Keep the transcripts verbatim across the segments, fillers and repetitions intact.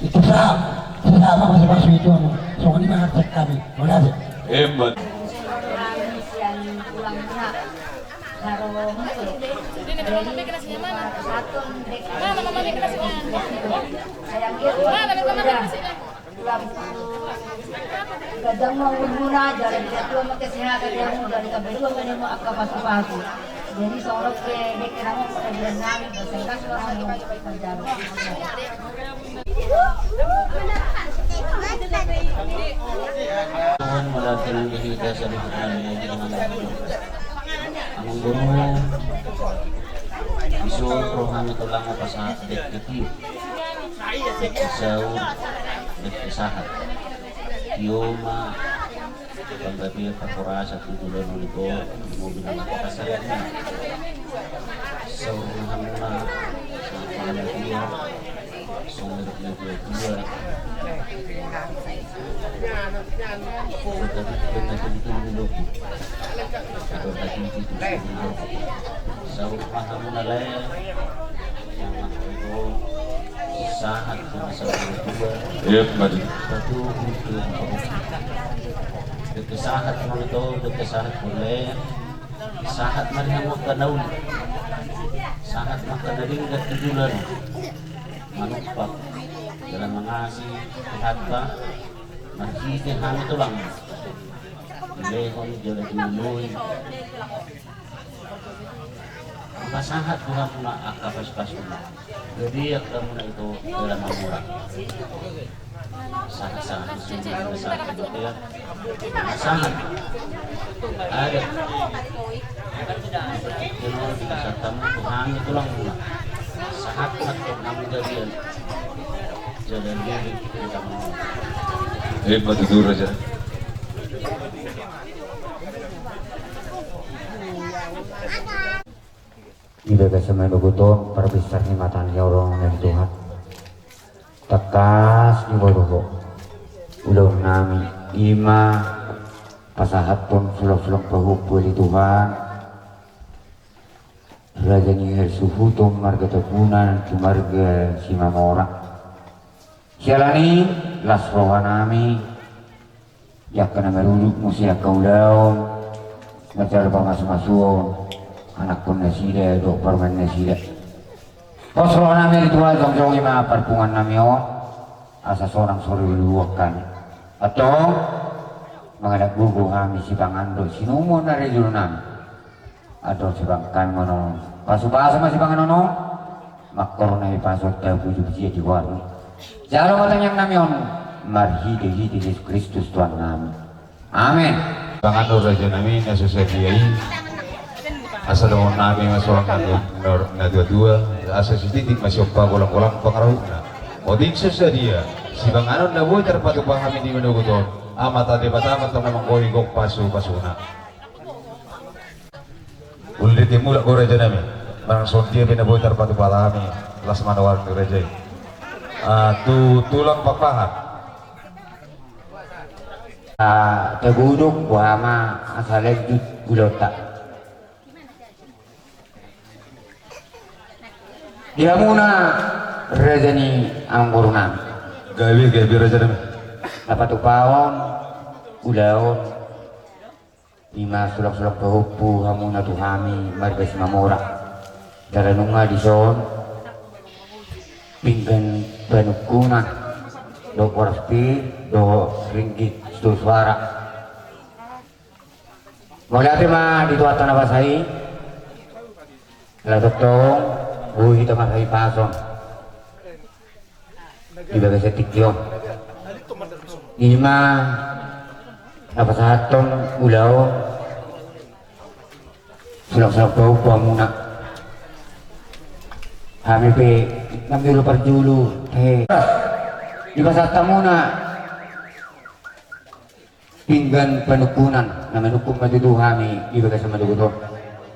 Itu sa, sa ma pasu-pasu itu anu. Songon i ma harta kami. Makasih. Emma. Kami sian tulang na. Haro mutu. Jadi, satu dek. Mana mama mikir sih? Sayang dia. Mana mama mikir sih? Gadang ma umurmuna, jala dipatua ma kesehatan di hamu, jala ditambai Tuhan ma di hamu angka pasu-pasu. Jadi songon on pe dek, keramu pengadilan nami, basengkas ma hamu manjalo. Tuhan, mula tenang di hita, sabi Tuhan, ya, di mana. Amang boru, iso rohana tulang apa sahat dek ketiup. Dek saur, dek sahat. Tio ma, panggabean parhorasan tu joloan on ito, di mobil na pasahat. Saur ma hamuna, sahat ma dia, songon dia dia dia. Sahat ma hamuna lae. Sahat ma sahat dua. Iya, mari. Satu, dua, tiga. Dek sahat ma ito, dek sahat ma lae. Sahat ma di hamu angka na uli. Sahat ma angka na denggan tu joloan. Manumpak. Jala mangasi Tuhanta. Marhite hami tulang. Dilehon jala dilului. Pasahat tu hamuna angka pasu-pasuna. Jadi angka muna ito dalam mamura. Sahat-sahat, sahat, sahat, sahat. Sahat. Ada. Kita sahat tamu Tuhan itu lang muna. Sahat, sahat, tamu jadian. Jadi, kita mau. Eh, betul, Raja. Di bagasan manogot on, parbesar ni mata ni orang ni Tuhan. Tangkas ni boru ho. Ulaon nami, ima pasahathon sulang-sulang pahompu ni Tuhan. Raja ni Hasuhuton marga Tabunan, tu marga Simamora. Siala ni las roha nami, di angka na marudut muse angka ulaon, manjalo pamasu-masuon anakkon nasida, dohot parumaen nasida. Pos roha nami di Tuhan, jongjong ima parpunguan nami on, asa sonang soriluan kan. Antong, Mangalap gogo hami sipanganon dohot sinuman ari jolo nami. Adong sipanganon on. Pasupasu ma sipanganon on. Mangkornai pasu tabuju bujia di goarmu. Jalo ma tangiang nami on. Marhitehite Jesus Kristus Tuhan nami. Amen. Panganon raja nami na so sadia i. Asa dohonon nami ma songon na, na, na tuatua. Asa sititik ma siompa golanggolang pangarahutna. Otik so sadia. Sipanganon na boi tarpatupa hami di manogot on. Amanta Debata ma tong na manggohi gok pasupasuna. Uli dengke mulak do raja nami. Manang songon dia pe na boi tarpatupa hami. Las ma na warung ni raja i. Ah, tu tulang Pakpahan. Ah, tagodok boha ma asa lanjut ulaonta. Di hamuna raja ni amangboru nami. Gabe, gabe raja nami. Na patupahon ulaon. Ima sulangsulang pahompu hamuna tu hami marga Simamora. Jala nunga dison pinggan panungkunan dohot boras pir dohot ringgit sitolu suara. Mauliate ma di Tuhanta na basa i. Ala tongtong boi hita marhahipason di bagasan tingki on. Ima na pasahathon ulaon sulangsulang pahompu hamuna. Hami pe nang jolo parjolo he. Dipasahat hamuna pinggan panungkunan na manungkun ma tutu hami di bagasan manogot on.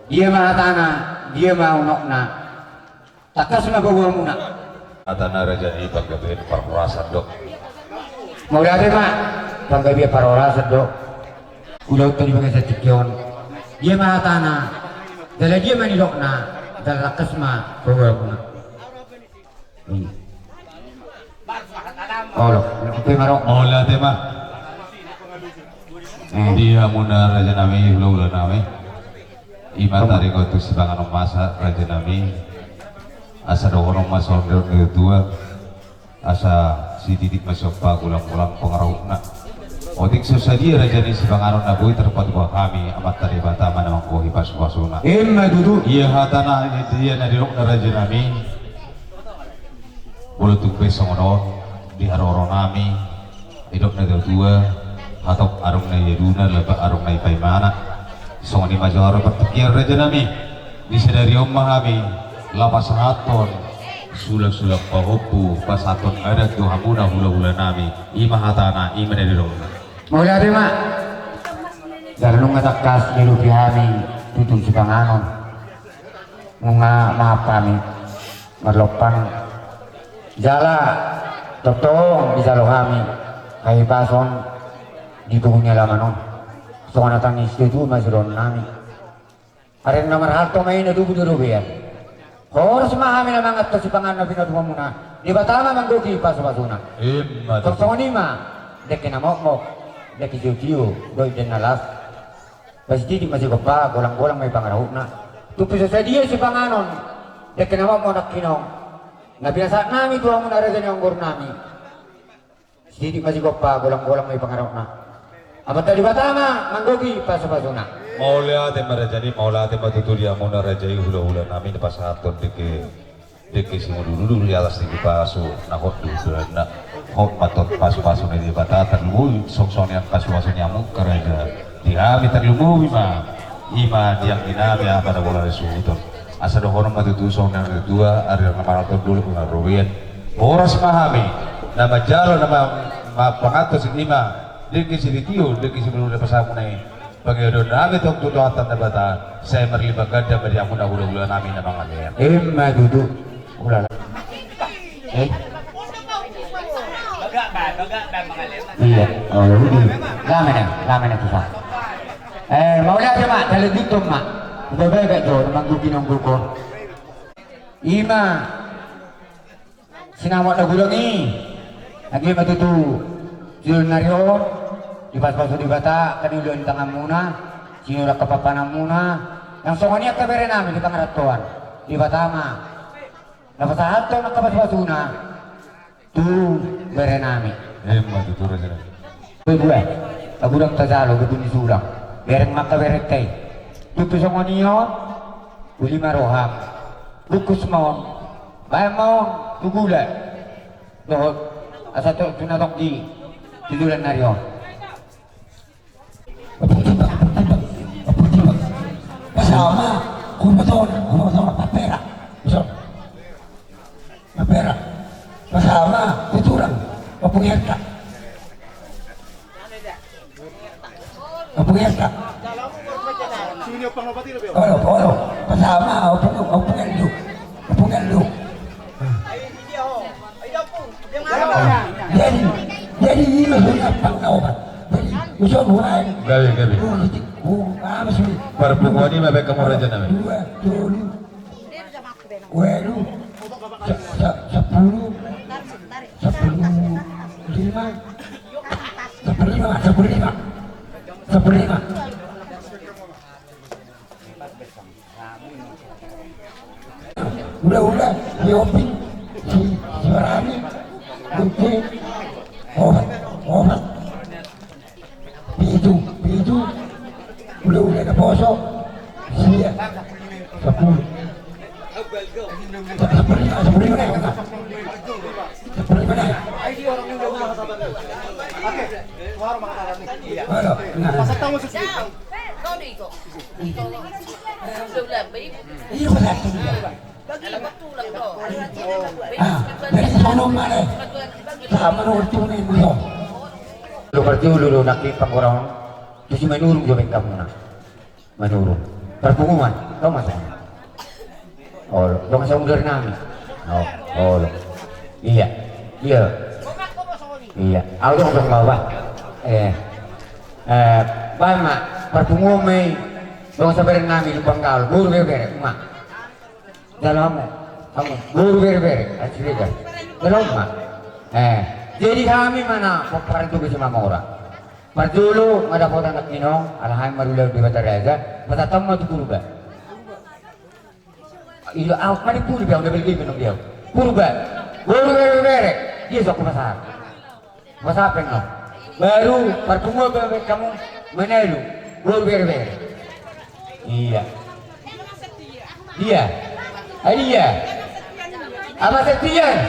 Dia ma hatana, dia ma unokna. Tangkas ma paboaonmuna. Hatana raja i panggabean parhorasan do. Mauliate ma panggabean parhorasan do. Ulaonta di bagasan tingki on. Dia ma hatana. Jala dia ma nidokna. Jala tangkas ma paboaonmuna. Olo, oke maro. Mauliate ma. Eh. Di hamuna raja nami, hulahula nami. Ima taringot tu sipanganon masa raja nami. Asa dohonon ma songon na tuatua. Asa sititik ma siompa golanggolang pangarahutna. Otik so sadia raja ni sipanganon na boi tarpatupa hami Amanta Debata ma na manggohi pasupasuna. Ima tutu. Ia hatana, ia na nidokna raja nami. Molo tung pe songon on di haroro nami. Didok na tuatua. Hatop adong na iaduna, laba adong na ipaimana. Songon i ma jo haroa partingkian raja nami. Di sadari on ma hami laho pasahathon sulangsulang pahompu, pasahathon adat tu hamuna hulahula nami. Ima hatana, ima na nidokna. Mauliate ma. Jala nunga tangkas diadopi hami tutu sipanganon. Nunga maaf hami marlompan. Jala tongtong dijalo hami hahipason di pungu ni alaman on. Songon hata ni situatua ma sidohonon nami. Areng na marhalto ma i na tubu di robean. Horas ma hami na mangan tu sipanganon na pinatupa muna. Debata ma manggohi pasupasuna. Ima tutu. Songon i ma dengke na mokmok, dengke tiotio dohot indahan na las. Pasititik ma sigompa, golanggolang ma i pangarahutna. Tung pe so sadia sipanganon, dengke na mokmok nangkining na pinasahat nami tu hamuna raja ni amangboru nami. Sititik ma sigompa, golanggolang ma i pangarahutna. Amanta Debata ma manggohi pasupasuna. Mauliate ma raja i, mauliate ma tutu di hamuna raja i, hulahula nami na pasahathon dengke, dengke simudurudur di atas tingki pasu na hot di ujungna. Hot ma tong pasupasuna Debata, tarlumobi songon i pasupasuna ni hamu angka raja. Di hami tarlumobi ma, ima di anggi nami, apa na bola ni suhuton. Asa dohonon ma tutu songon na tuatua, ari na marhalto dolok na robean. Horas ma hami na manjalo na ma, ma pangantos i ma dengke sitio, dengke simudurudur na pasahat muna i. Pangidoan nami tong tu Tuhanta Debata, sai marlipat ganda ma di hamuna hulahula nami na mangalean. Ima tutu. Ulala. Eh? Iya. Oh, iya. Lama na, lama na kita. Eh, mauliate ma, talanjuthon ma. Udah bagak jo, manggugi nonggoko. Ima. Sinamot na godang i. Age ma tutu. Jolo nari on. Dipasupasu Debata, angka na ulaon ni tanganmuna. Sinurat angka panganmuna. Nang songon i angka bere nami di pangarantoan. Debata ma na pasahathon angka pasupasuna tu bere nami. Ima tutu raja nami. Dua. Tagurang tajalo, begu ni tulang. Bereng ma angka berengta i. Tung pe songon i on, uli ma roham. Bungkus ma on. Baen ma on tu gula. Dohot asa tu na tong di tujulan nari on. Ompung timbang, ompung timbang, ompung timbang. Pasahat ma, humoto, humoto, paperak. Bisa. Paperak. Pasahat ma, tu tulang. Ompung R K. Ompung R K. Olo, olo. Pasahat ma, ompung, ompung R K. Ompung R K. Jadi, jadi ima sudah pang na obat. Jadi, usul mulai. Gabe, gabe. Parpunguan i ma baen hamu raja nami. Dua, tolu, ualu, sa-, sa-, sampulu, sampulu lima, sampulu lima, sampulu lima, sampulu lima. Ula-ula, si Opik, si, si Barani, Gunting, opat, opat. Pitu, pitu. Ula-ula naposo, sia, sampulu. Sampulu lima, sampulu lima. Sampulu lima. Olo, nah. Iya, betul. Ah, jadi sono mana? Sama nomor tujuh ini, bro. Lu berarti lu, lu nak di panggoraon. Tusi menurun juga baen hamuna. Menurun. Parpunguan, tau ma songon. Olo, dongan saudara nami. Oh, olo. Iya. Iya. Iya. Au dong, dong, bawa. Eh. Eh, baen ma, parpunguan ma i. Dongan saudara nami di Panggal. Boru Berbere, ma. Jalo hamu, hamu, boru Berbere, asli kan. Jalo hamu ma. Eh, jadi hami ma na pomparan tu Simamora. Parjolo nga dapotan nangkining, ala hami marulaon di Bataraja, pasahat hamu ma tu Purba. Ilo au, mani Purba, au na belgi benong dia. Purba, boru Berbere, dia sok pasahat. Pasahat pe nang. Baru parpunguan pe baen hamu Manalu, boru Berbere. Iya. Iya. Ah, iya. Apa Septian?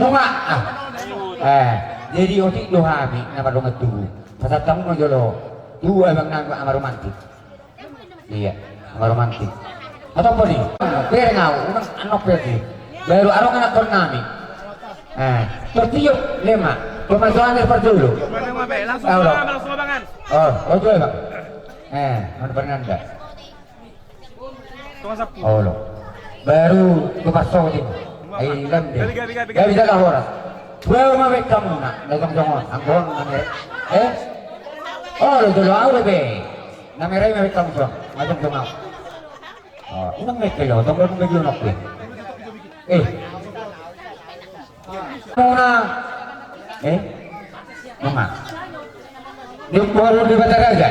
Bunga. Ah. Eh, jadi otik do hami na mardongan tubu. Pasahat hamu ma jolo tu abang nami, ama Romantik. Iya, ama Romantik. Atau apa nih? Bereng au, unang anok berarti. Baru arong anak kon nami. Eh, tertiup lema. Pemasoan parjolo. Langsung, langsung, Bang. Oh, oh, tu, Bang. Eh, mana Fernanda? Olo. Baru tu pasotin. Ai lam de. Gabe, gabe, gabe, gabe. Gabe jaga horas. Baru ma baen hamuna. Datang songon. Angkon, angkon. Eh? Olo, jolo au be. Na mera i ma baen hamu songon, nga jongjong au. Oh, unang mekkel do, tong do bagi unang be. Eh. Muna. Eh. Nunga. Di boru di Bataraja.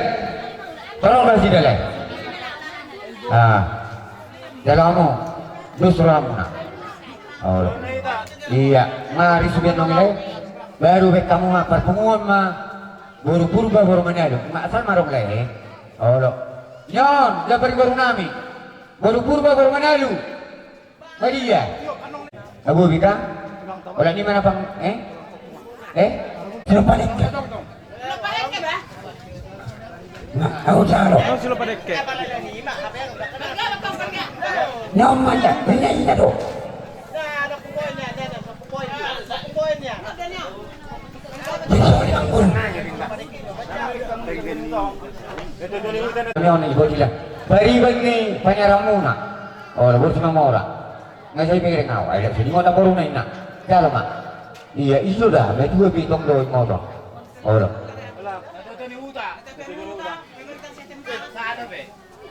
Tolong kasih dalai. Ah. Jalo hamu. Dos rohamuna. Oh. Iya, mari sudah nong le. Baru baen hamu ma, parpunguan ma. Boru Purba, boru Manalu. Ma asal ma rong le. Olo. Nyon, jabari boru nami. Boru Purba, boru Manalu. Madia. Abu bika. Olo ni mana pang, eh? Eh? Silupa dengke. Nah, au jalo. Silupa dengke. Nyaman ya, ini ini do. Bari bagi ni panyaramuna. Oh, lebur si Mamora. Nga sai bereng au, ai lek sini mota boru na inna. Jalo ma. Iya, iso da, me dua bitong do mota. Olo.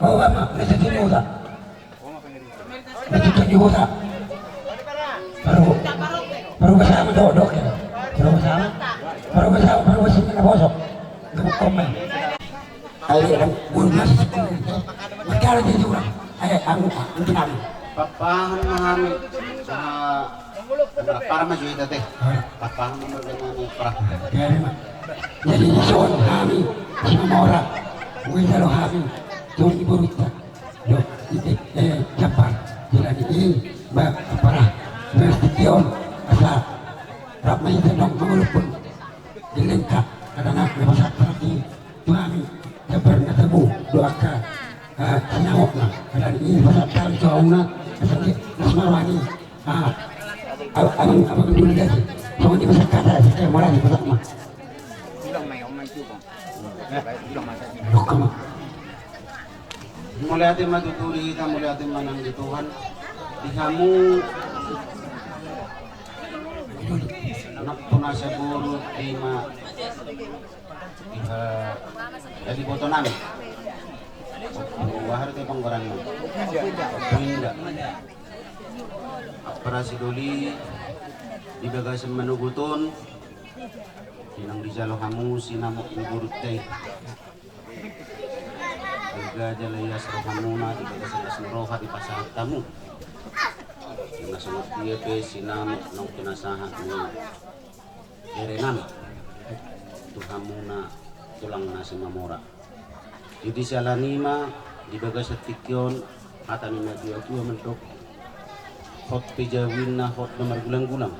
Oh, apa? Mete di huta. Mete di huta. Baru, baru bersama dok, dok. Baru bersama. Baru bersama, baru bersama na bosok. Gemuk komen. Ayo, guru masih sekolah. Berkala dia juga. Ayo, aku, aku kenal. Papahan mahami. Ah. Parpar ma jo hita te. Parpar ma jo hita te. Jadi dison hami Simamora, molo dijalo hami, dison di borunta. Dison di, eh, Jambar. Jadi i ma parpar. Mesti dison asa rap ma hita dong mangolopon. Di lengkap adalah na pasahat hami tu hami. Jambar na tabo do angka, ah, sinamotna. Adalah i pasahat hami tu hamuna. Asa di las marwani. Ah, abang, abang dulu dia sih. Songon i ma sahata, sahata mora di pasahat ma. Dok ma. Mauliate ma tutu di hita, mauliate ma nang di Tuhan. Di hamu, nang tu na saboru di ma, di ha, jadi boto nami. Wahar te panggoranna. Inda. Ampara Sidoli, di bagasan manogot on, di na dijalo hamu sinamot ni borunta i. Anggiat jala ias rohamuna di bagasan las ni roha dipasahat hamu. Na songon dia pe sinamot naung pinasahat ni berenami tu hamuna tulangna Simamora. Jadi siala ni i ma di bagasan tingki on hata ni natuatua mandok, hot pe jabu inna hot do margulanggulang.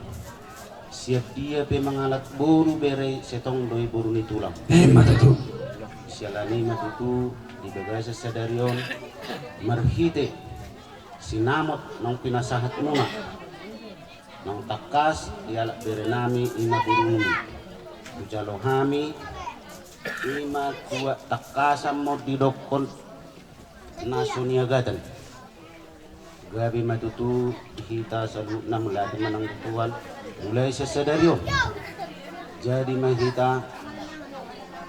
Sian dia pe mangalap boru bere, sai tong do i boru ni tulang. Emma tutu. Siala ni i ma tutu di bagasan sadari on marhite sinamot naung pinasahatmuna, naung tangkas dialap berenami i ma borungmi. Hujalo hami i ma tuak tangkasan ma didokkon na so niagatan. Gabe ma tutu di hita saluhutna, mauliate ma nang di Tuhan. Mulai sian sadari on jadi ma hita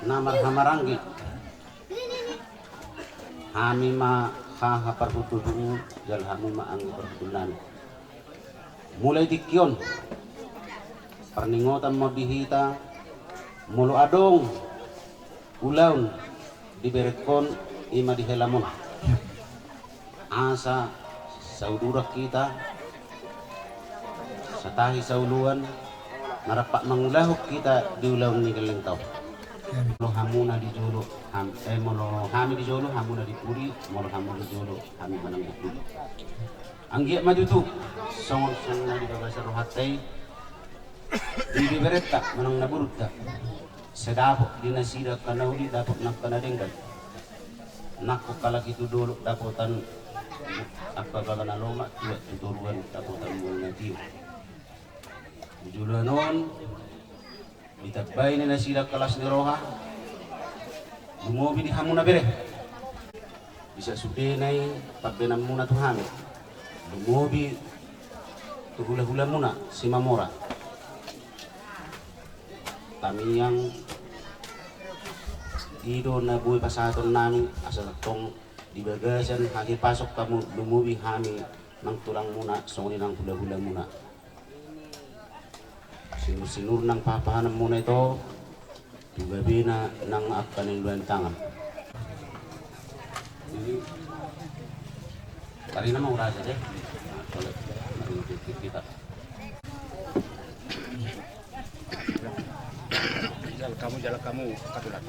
na marhahamaranggi. Hami ma haha parhundulmu, jala hamu ma anggi parhundulnami. Mulai tingki on parningotan ma di hita, molo adong ulaon di berengkon i ma di helamon. Asa sauduran hita, satahi saoloan, na rap mangulahon hita di ulaon ni gellengta on. Molo hamuna di jolo, ham-, eh, molo hami di jolo, hamuna di pudi, molo hamu di jolo, hami manang di pudi. Anggiat ma tutu songon, songon na di bagasan rohanta i, di beberenta manang na borunta, sai dapot di nasida angka na uli, dapot nang angka na denggan. Nangkok halak i tu dolok dapotan angka baga na lomak, tuak tu toruan dapotan mual na tio. Di joloan on ditambai ni nasida angka las ni roha, lumobi di hamuna bere. Di sasudena i pambahenanmuna tu hami, lumobi tu hulahulamuna Simamora. Tangiang i do na boi pasahatonnami, asa tong di bagasan hahipason hamu lumobi hami nang tulangmuna, songon i nang hulahulamuna. Sinursinur nang pahanpahananmuna i tu gabena nang angka na niuluan tangan. Jadi tadi nama urasa deh. Nah, kalau kita. Jalan kamu, jalan kamu, katulat.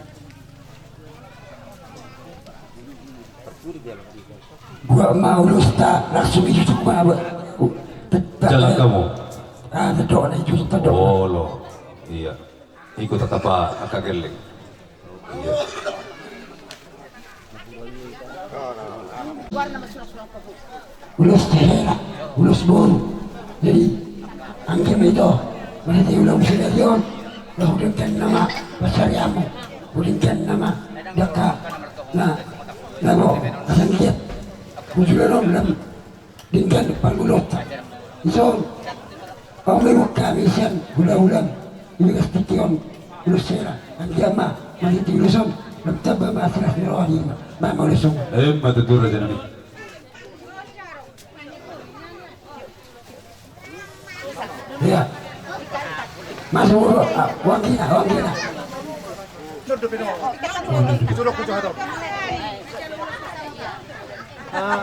Buat ma ulos ta langsung itu semua, buat. Jalan kamu. Ah, tedok na itu, tedok. Oh, lo. Iya. Ikut tetap angka gelleng. Iya. Ulos sahela, ulos boru. Jadi angka ma ito, mana ti ulos sahela tion, laho dengkan nama pasariamu, dengkan nama daka, na, na bo, asang kiat. Munculan om lam. Denggan parngoluonta. Dison, paungihuon hami sian hulahulam, di bagas tingki on, ulos sahela, anggiat ma, marhite ulos on, lam tamba ma silas ni roha ni ma, ma ulos on. Emma tutu, raja nami. Iya. Masuk, ah, uang kita, uang kita. Ah.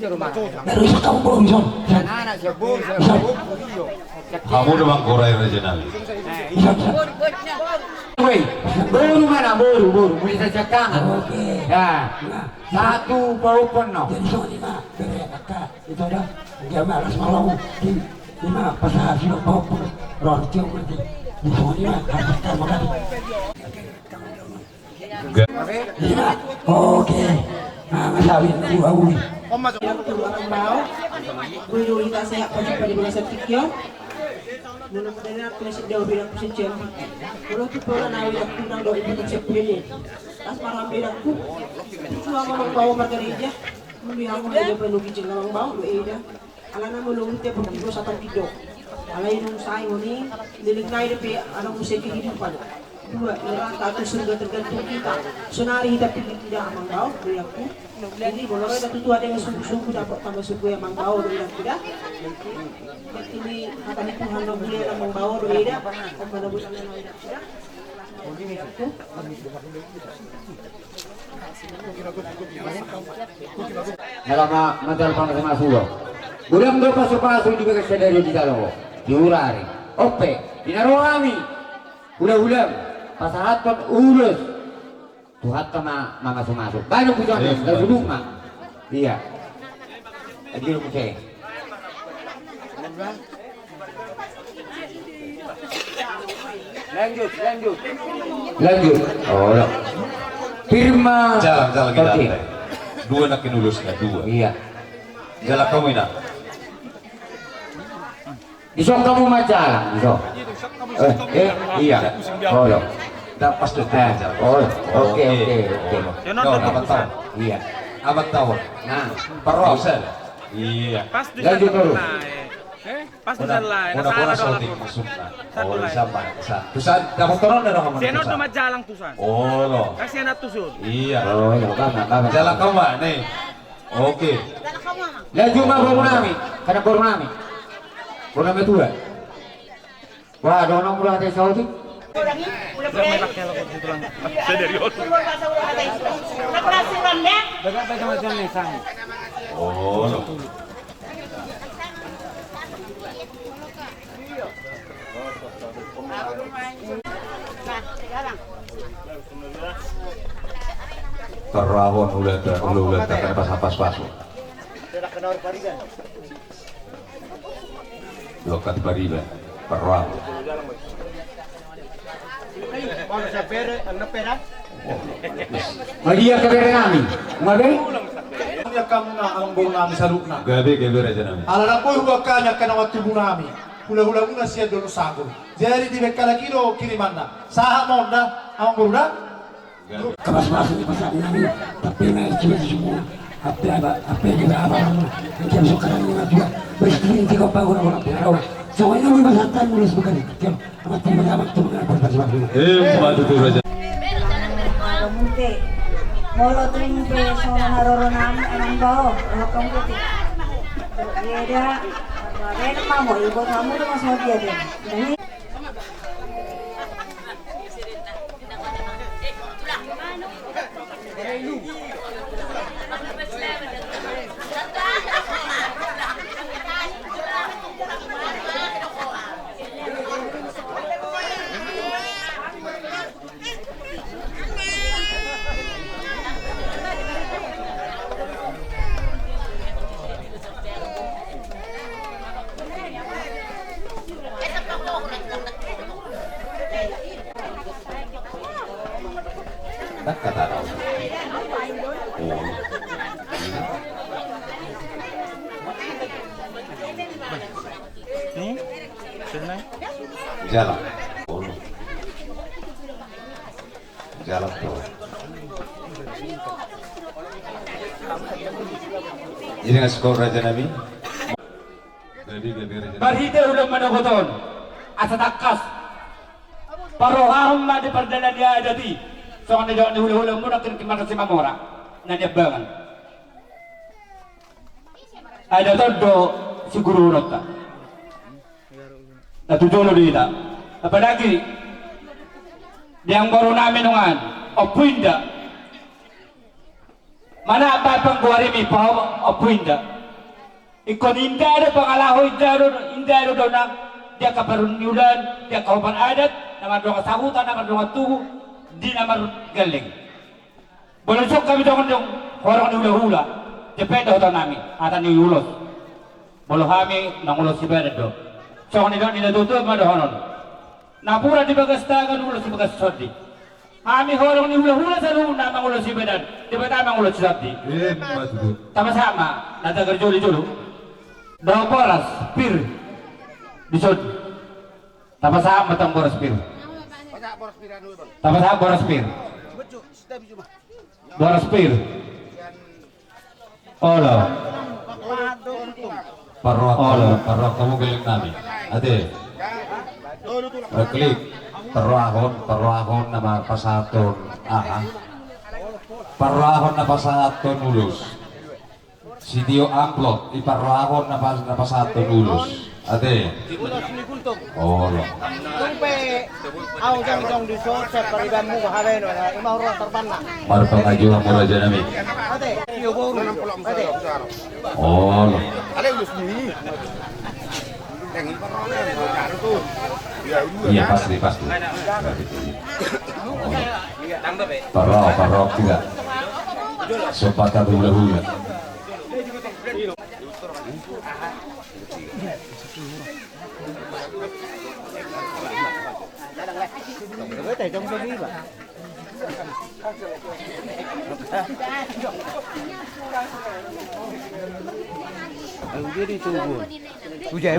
Dari sian kamu boru, Ison. Hamu do manggorai, raja nami. Ison, Ison. Woi, boru mana, boru, boru. Mulai sian tangan. Oke. Ya. Satu, paopat, no. Jadi songon i ma, bere angka. Ito da, dia ma las malam. Di, di ma, pasahat sudah paopat. Ron, cium nanti. Di songon i ma, harus kamu kan. Oke. Nah, masawin, gua, gua. Ida tu amang bao, bulu hita sehat, pagi pagi berasa tikion. Mula mula na aku nasib jauh bilang kusin jam. Mula tu pola na bilang kunang dok ibu tak sepele. Pas malam bilang ku, itu amang bao marga reja. Mulu yang mau jaga penuh kijil amang bao, ida. Alana molo hita pun tigo satan tigo. Alai dung sai ngoni, leleng nai dope, alana muse kehidupan. Dua, neraka atau surga tergantung kita. Sonari hita pilih tidak amang bao, beriakku. Jadi molo ro hita tutu ada yang sungguh-sungguh dapat tambah sungguh ya amang bao, beriakku dah. Ini kata Tuhan lo boleh amang bao, beda. Om mana boleh amang bao, beda. Hela ma, manjalo pangasumasu do. Godang do pasupasu di bagas sadari di tano. Di urari. Ope, di na ro hami. Hula-hula, pasahathon ulos. Tuhanta ma, mamasumasu. Baen pujon, da suduk ma. Iya. Aduh, oke. Lanjut, lanjut. Lanjut. Oh, ya. Firman. Jalan, jalan kita. Oke. Dua nak kinulusnya, dua. Iya. Jalan kamu ini. Di son kamu ma jalan, di son. Eh, eh, iya. Oh, ya. Dapat tuh. Eh, oh, oke, oke, oke. No, dapat tahu. Iya. Dapat tahu. Nah, perlu. Iya. Pas di sana. Lanjut terus. Pas di sana. Una, una, una salah syuting maksudnya. Oh, di sana, di sana. Di sana, dapat turun dari rumah. Seno cuma jalan tuh sana. Oh, lo. Kasih anak tuh sun. Iya. Oh, ya, bang, bang. Jalan kamu, nih. Oke. Laju ma boru nami. Kada boru nami. Boru nami tua. Wah, dono mula ate saudi. Oh, no. Tarahon ulata, ula-ulata, kada pas-pas pasu. Lokat pariban, parroam. Maria ke bere nami, ma be? Ia kamu na amang boru nami saluhutna. Gabe, gabe raja nami. Ala na boi hubaen hami angka na tubu nami. Hula-hula muna sian Dolok Sagur. Jadi di bengkala kido kirimanna. Sahat ma on da, amang boru da? Kapas-pasan ni pasahat nami, tapi na isi baju semua. Apa, apa, apa yang kita apa, apa yang kita suka dan lima dua. Baju ini tiga panggung orang orang. Soalnya mau bahas tadi mulai sebentar. Amat tiba amat tiba amat tiba. Eh, mantap tuh, Raja. Molo tung pe songon haroro nami, amang bao, rohakon pe. Beda, beda mamo, ibu kamu tuh mas dia deh. Jalan. Jalan tuh. Jadi nggak sekolah raja nami. Marhite ulaon manogot on, asa tangkas parrohahon ma di pardalanan ni adat i. Songon na nidok ni hulahula muna, nangkin marga Simamora na niambangan. Adat on do siguruhononta. Na tu jolo do hita. Apalagi di amangboru nami nunga on, Ompu Inda. Mana apa panggoarimi, Ompu Inda? Ingkon inda do pangalaho, inda do, inda do dongan di angka parniulaan, di angka hombar adat, na mardongan sahuta, na mardongan tugu, di na margelleng. Molo songon hami dongan, dongan horong ni hulahula, jempek do hata nami, hata ni ulos. Molo hami mangulos sibadan do. Songon nidok ni natuatua ma dohonon. Napuran di bagas tangan, ulos di bagas tondi. Hami horong ni hulahula saluhutna mangulos sibadan, Debata mangulos sitabdi. Ima tutu. Tapasahat ma na tagar jolo-jolo. Dohot boras pir. Dison. Tapasahat ma tong boras pir. Tapasahat boras pir. Boras pir. Olo. Parrohahon, parrohahon hamu gelleng nami. Ate. Eh, klik. Parrohahon, parrohahon na marpasahathon aha? Parrohahon na pasahathon ulos. Sitio amplop, i parrohahon na pas-, na pasahathon ulos. Ate. Ulos ni Gultom. Olo. Tung pe au jang jong di so, siap paribanmu bahabe no, ima roha tarbanna. Marpangaji hamu raja nami. Ate, iyo boru. Ate. Olo. Iya, pasti, pasti. Olo. Parroha, parroha juga. Sobat satu hula-hula.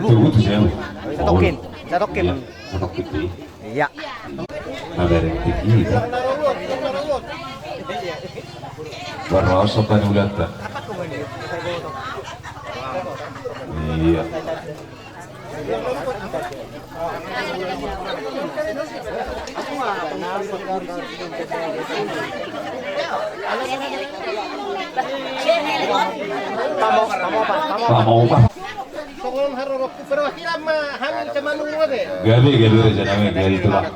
Tugu, tugu. Satokin, satokin. Iya, satokin. Iya. Mabareng tinggi, kan? Baru sopan udah, kan? Iya. Pamo, pamo, pamo. Pamo, pamo. Songon haroroku perwakilan ma hami Simanurung ate. Gabe, gabe raja nami, gabe tulang.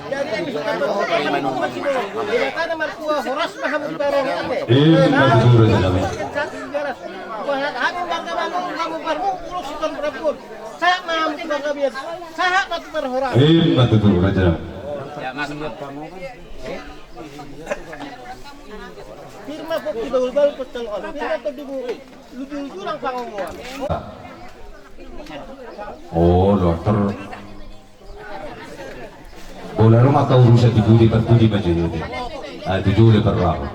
Jadi, Debata na martua horas ma hamu diparorot ate. Eh, ima tutu raja nami. Bahat hami marga Manurung, hamu parmu, ulos siton prapun. Sahat ma hamu tu panggabean, sahat ma tu parhorasan. Eh, ima tutu raja nami. Pir ma pongki bahulbahul, pongki tolhon. Pir ma tondi buri. Lujur-lujuran pangomoan. Oh, dokter. Bola rumah kau rusak di budi, per budi maju ini. Ah, itu juga perlu.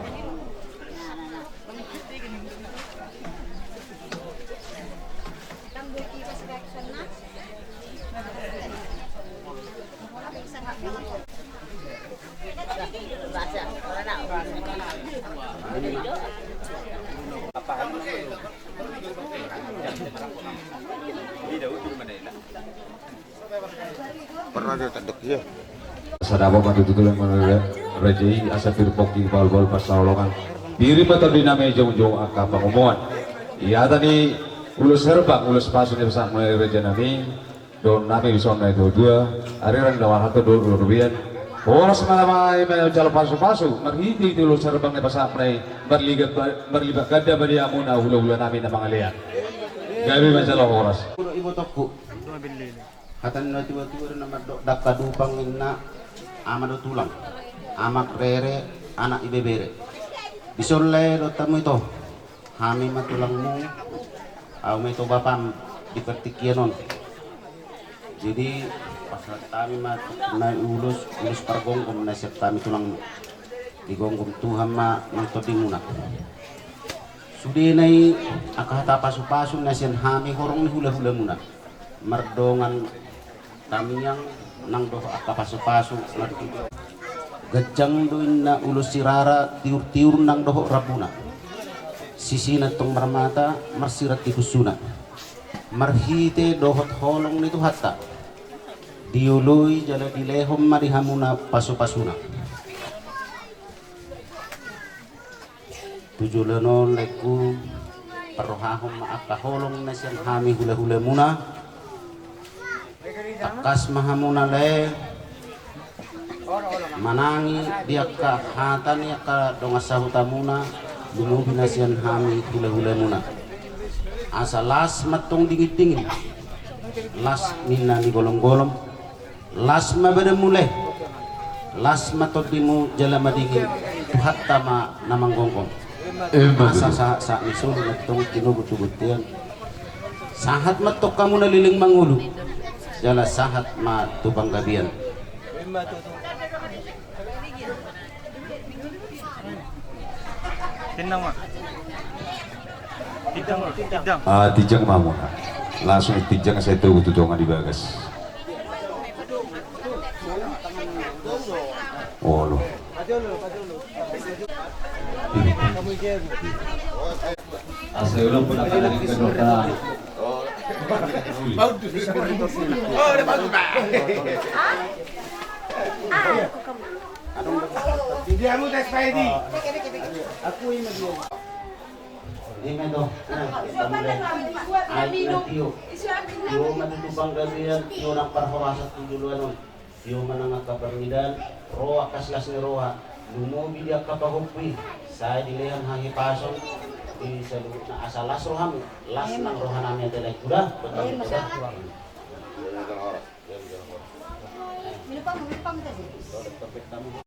Sada boha ma tutu tulang muna raja i, asa pir pongki bahulbahul pansaholongan. Pir ma tondi nami jongjong angka pangomoan. Ia tadi ulos herbang, ulos pasu ni pasahat muna raja nami. Dohonon nami dison na i tuatua, ari rang dawa hato dohot ulos rubian. Horas ma nama i manjalo pasupasu, marhitehite ulos herbang na pasahat muna i, marlibat, marlibat ganda ma di hamuna hulahula nami na mangalean. Gabe manjalo horas. Hudok ibotongku. Hata ni na tuatua do na mandok dangka dupang inna ama do tulang. Amak rere, anak ibebere. Dison lae dohot hamu ito. Hami ma tulangmu, ahu ma ito bapam di partingkian on. Jadi pasahat hami ma na ulos, ulos pargomgom na sian hami tulangmu. Digomgom Tuhan ma nang tondimuna. Sudena i angka hata pasupasu na sian hami horong ni hulahulamuna. Mardongan tamiang nang dohot angka pasupasu marhite. Ganjang do inna ulos sirara tiurtiur nang dohot rambuna. Sisina tong marmata marsirat di pusuna. Marhite dohot holong ni Tuhanta. Dioloi jala dilehon ma di hamuna pasupasuna. Tu joloan on laengku, parrohahon ma angka holong na sian hami hulahulamuna. Tangkas ma hamuna lae manangi di angka hata ni angka dongan sahutamuna, lumobi na sian hami hulahulamuna. Asa las ma tong dingindingin, las ninna ni golomgolom. Las ma badanmu lae, las ma tondimu jala madingin, Tuhanta ma na manggomgom. Asa sahat sahat ni solu na tong tinogu tu bontean. Sahat ma tong hamu na leleng mangolu, jala sahat ma tu panggabean. Tindang ma. Tindang ma. Tindang. Ah, tindang ma muna. Langsung tindang, sai togu tu dongan di bagas. Olo. Asa olo pun akan dari kedua. Dia muda supaya di. Aku ini dia. Ima do. Ai na tio. Tio ma tutu panggabean, tio nang parhorasan tu joloan on. Tio ma nang angka parmidaan, ro angka silas ni roha. Lumobi di angka pahompu i, sai dilehon hahipason di saluhutna asa las roham, las nang roha nami ate laengku da.